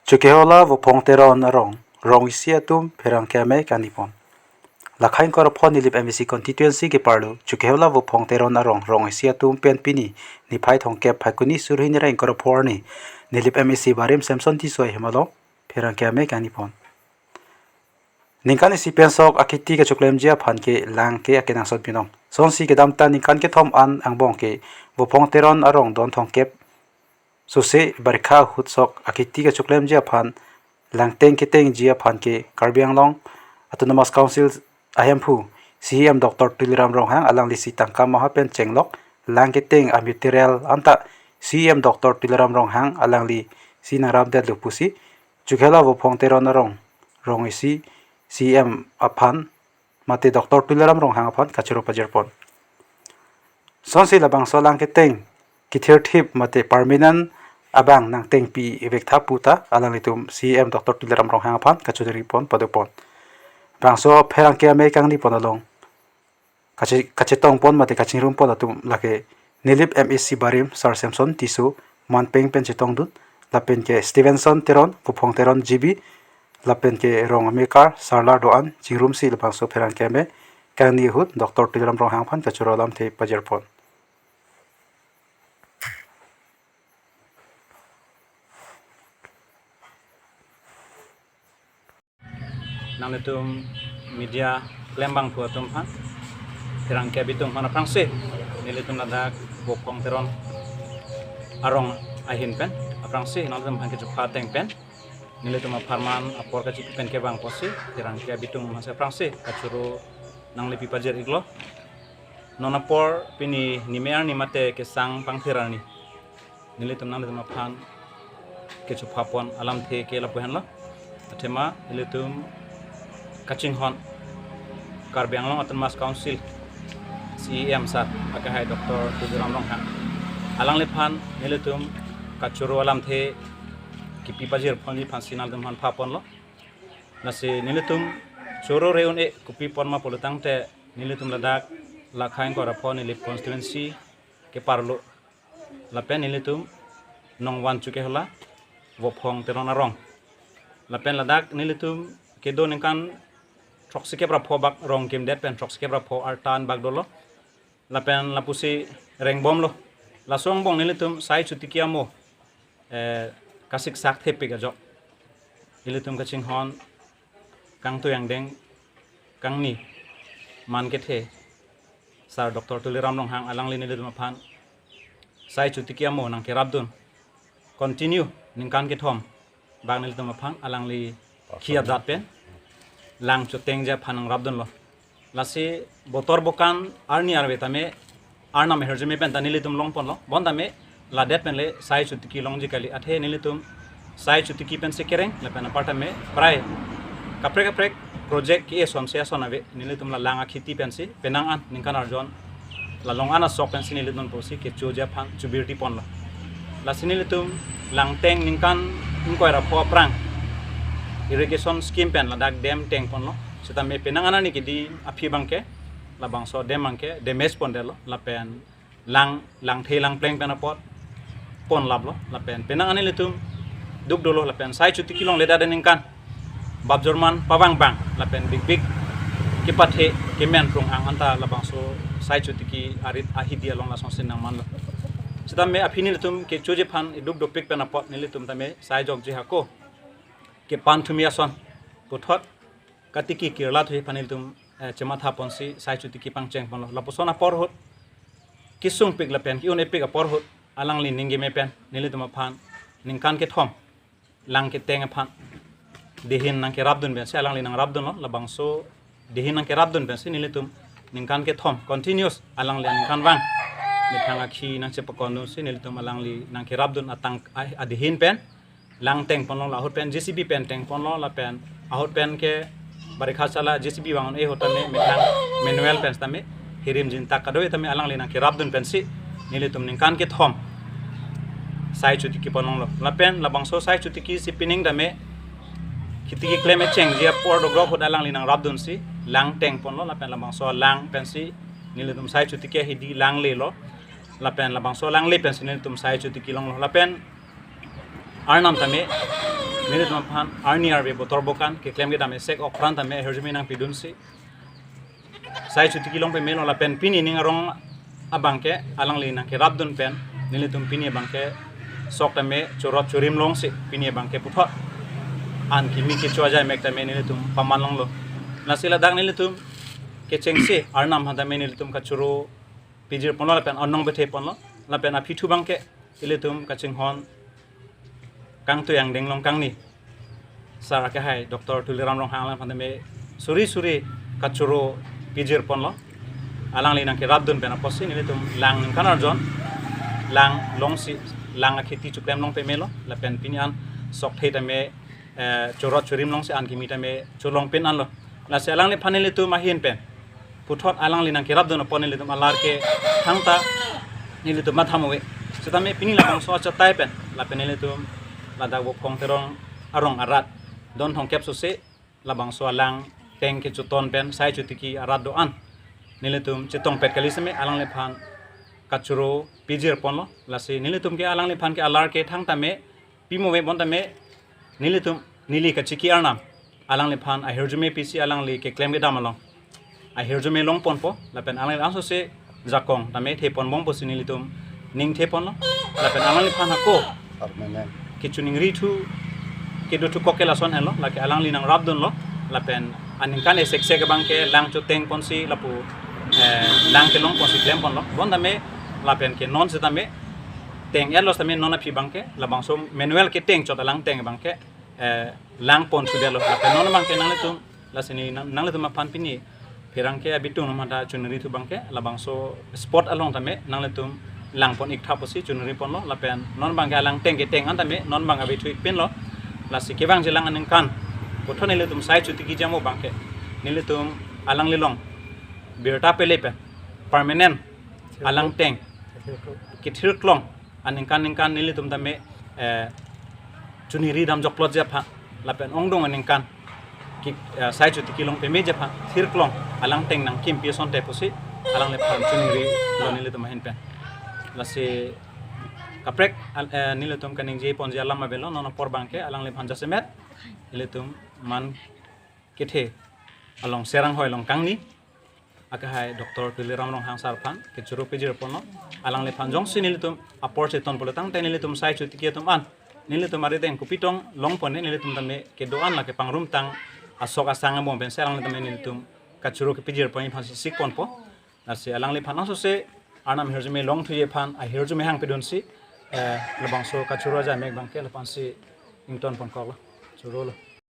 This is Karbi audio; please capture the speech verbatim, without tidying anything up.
Chokihola Vophong Teron arong, rong isi atum pherangke amei kangnipon. Lakhaing Korapho Nilip M A C constituency keparlo, Chokihola Vophong Teron arong, rong isi atum pen pini, niphai thomkep Phaikuni suri hini ra ingkoi ra pho arni, Nilip M A C barim Samson Tisso ahem along pherangke amei kangnipon. Ningkan isi pen sok akheti kachoklemji aphan ke lang ke akenangsot binong. Sonsi kedamtang ningkan kethom an angbong ke Vophong Teron arong don thomkep sose barikha ahut sok akheti kachoklemji aphan langteng ketengji aphan ke Karbi Anglong Autonomous Council ahemphu C E M Doctor Tuliram Ronghang alanglisi tangka maha pen chenglok lang keteng a-material anta C E M Doctor Tuliram Ronghang alanglisi nangrapdetlo pusi Chokihola Vophong Teron arong, rong isi C E M aphan mate Doctor Tuliram Ronghang aphan kachoro pajirpon. Sonsi labangso lang keteng kethirthip mate permanent abang nangtengpi ivektha puta alanglitum C E M Doctor Tuliram Ronghang aphan kachojoripon padopon. Bangso pherangke amei kangnipon along kache-, kachetongpon mate kachingrumpon atum lake Nilip M A C barim Sar Samson Tisso, Manpeng pen chetongdun, lapen ke Stevenson Teron, Vophong Teron G B, lapen ke rong amekar Sarla do-an chingrumsi labangso pherangke amei kangni ahut Doctor Tuliram Ronghang aphan kachoro alamthe pajirpon. Nanglitum media klembangphu atum aphan, pherangke abitung aphan aphrangsi, nelitum ladak Vophong Teron arong ahin pen aphrangsi nanglitum aphan kechupha ateng pen nelitum apharman apor kachipi pen kevang apotsi pherangke abitung aphansi aphrangsi kachoro nanglepi pajir-iklo. Non apor pini nime arni mate kesang pangthir arni nelitum nanglitum aphan kechuphapon alamthe ke lapu henlo. Athema nelitum kachinghon Karbi Anglong Autonomous Council C E M sir akehai Doctor Tuliram Ronghang alangliphan nelitum kachoro alamthe kipi pajirponji aphansi nanglitum aphan phaponlo. Lasi nelitum choro re un-e kopipon ma pulo tangte nelitum ladak Lakhaing Korapho Nilip constituency keparlo. Lapen nelitum nongvan Chokihola Vophong Teron arong. Lapen ladak nelitum kedo ningkan throksi kep ra pho bak rong kimdet pen throksi kep ra pho artan bak dolo. Lapen lapusi rengbomlo. Laso angbong nelitum sai chotiki amo, eh, kasiksak thepik ajok nelitum kachinghon kangtui angdeng kangni man kethe sir Doctor Tuliram Ronghang alangli nelitum aphan sai chotiki amo nangkerapdun continue ningkan kethom bang nelitum aphan alangli khi ajat pen lang chotengji aphan nangrapdunlo. Lasi botor bokan arni arve tame arnam ahirjume pen ta nelitum longponlo. Bon tame ladet pen le sai chotiki longji kali, athe nelitum sai chotiki pensi kereng lapen apar tame prai kaprek kaprek project ke eson se ason ave nelitum la lang akhiti pensi penang an ningkan arjon la long an asok pensi nelitum pusi kechoji aphan chobirti ponlo. Lasi nelitum langteng ningkan ingkoi ra pho aphrang irrigation scheme pen ladak dam tengponlo. Sitame penang an arni kedi aphi abangke labangso dam abangke damage pondetlo lapen lang, langthe langpleng pen apot ponlaplo lapen penang an nelitum duk dolo lapen sai chotiki longledet aningkan bap jorman pavang bang lapen big big kepathe kemen prung ang anta labangso sai chotiki arit ahidi along lasonsi nangmanlo. Sitame aphi nelitum kechoji aphan iduk dopik pen apot nelitum tame sai jokji hako kepan thumi ason puthot katiki kirla thuji aphan nelitum, eh, chematha ponsi sai chotiki pangcheng ponlo. Lapuson apor ahut kesungpik lapen ke-un-epik apor ahut alangli ninggime pen nelitum aphan ningkan kethom lang keteng aphan dehin nangkerapdun pensi alangli nangrapdunlo. Labangso dehin nangkerapdun pensi nelitum ningkan kethom continuous alangli aningkanvang methang akhi nangchepakondunsi nelitum alangli nangkerapdun atang a-, adehin pen lang tengponlo, la ahut pen J C B pen tengponlo lapen ahut pen ke barikha sala J C B vang un-e ahut tame methang manual pen tame hirim jintak kadoi tame alangli nangkerapdun pensi nelitum ningkan kethom sai chotiki ponlonglo. Lapen labangso sai chotiki si pining tame kheti keklem echengji apor dogrok ahut alangli nangrapdunsi lang tengponlo lapen labangso lang pensi nelitum sai chotiki ahidi langlelo. Lapen labangso langle pensi nelitum sai chotiki longlo. Lapen arnam tame nelitum aphan arni arve botor bokan keklem kedam esek ok pran tame ahirjume nangpidunsi Sai Chotiki along pemelo lapen pini ning arong abangke alangli nangkerapdun pen nelitum pini abangke sok tame chorot chorim longsi pini abangke puthot an kimi kecho ajai mek tame nelitum paman longlo. Lasi ladak nelitum kechengsi Arnam aphan tame nelitum kachoro pijir ponlo lapen anong bethe ponlo lapen aphi thu abangke ilitum kachinghon kangtui angdeng along kangni sar akehai Doctor Tuliram Ronghang alang aphan tame suri suri kachoro pijir ponlo. Alangli nangkerapdun pen apotsi nelitum lang ningkan arjon lang longsi lang akheti choklem long pemelo lapen pini an sok thei tame eh, chorot chorim longsi an kimi tame cholong pin anlo. Lasi alangliphan nelitum ahin pen puthot alangli nangkerapdun apot nelitum alar ke thangta nelitum matham ave. Setame pini labangso achatai pen lapen nelitum ladak Bophong Terong arong arat don thomkep sose labangso alang teng kechoton pen Sai Chotiki arat do-an nelitum chetongpet kali seme alangliphan kachoro pijir ponlo. Lasi nelitum ke alangliphan ke alar ke thangta me pimo ave bon tame nelitum neli kachiki Arnam alangliphan ahirjume pisi alangli keklem kedam along ahirjume long ponpo lapen alangli langsose jakong tame the pon bom pusi nelitum ning the ponlo lapen alangliphan hako Permanent. Kechoningri thu kedo thu kok ke lason henlo lake alangli nangrapdunlo lapen aningkan esek sek abangke lang choteng ponsi lapu eh, lang kelong ponsi klem ponlo bon tame lapen ke non setame teng-etlo setame non aphi abangke labangso manual keteng chot alang teng abangke eh, lang pon sudelo lapen non abangke nanglitum lasi neli nang nanglitum aphan pini pherangke abitung atum aphanta choningri thu abangke labangso spot along tame nanglitum lang pon ik tha pusi choningri ponlo lapen non abangke alang teng keteng an tame non abang ave thu ik pinlo. Lasi kevangji alang aningkan puthot nelitum Sai Chotiki jamo abangke nelitum alangli along birta pele pen permanent alang teng kethir klong aningkan ningkan nelitum tame eh, choningri dam jokplot ji aphan lapen ongdung aningkan ki eh, Sai Chotiki along peme ji aphan thir klong alang teng nangkimpi asonte pusi alangliphan choningrilo nelitum ahin pen. Lasi kaprek al- eh, nelitum kaningje ponji alam avelo non apor abangke alangliphan jasemet nelitum man kethe along Serang Hoi along kangni akehai Doctor Tuliram Ronghang sar aphan kechoro pijir ponlo. Alangliphan jongsi nelitum apor cheton pulo tangte nelitum Sai Chotiki atum an nelitum arideng kopitong long pon nelitum tame kedo-an lake pangrum tang asok asang among pensi alanglitum tame nelitum kachoro kepijir pon aphansi sik ponpo. Lasi alangliphan langsose Arnam ahirjume long thuji aphan ahirjume hangpidunsi eh, labangso kachoro ajai mek abangke laphansi ington ponkoklo. Chorolo.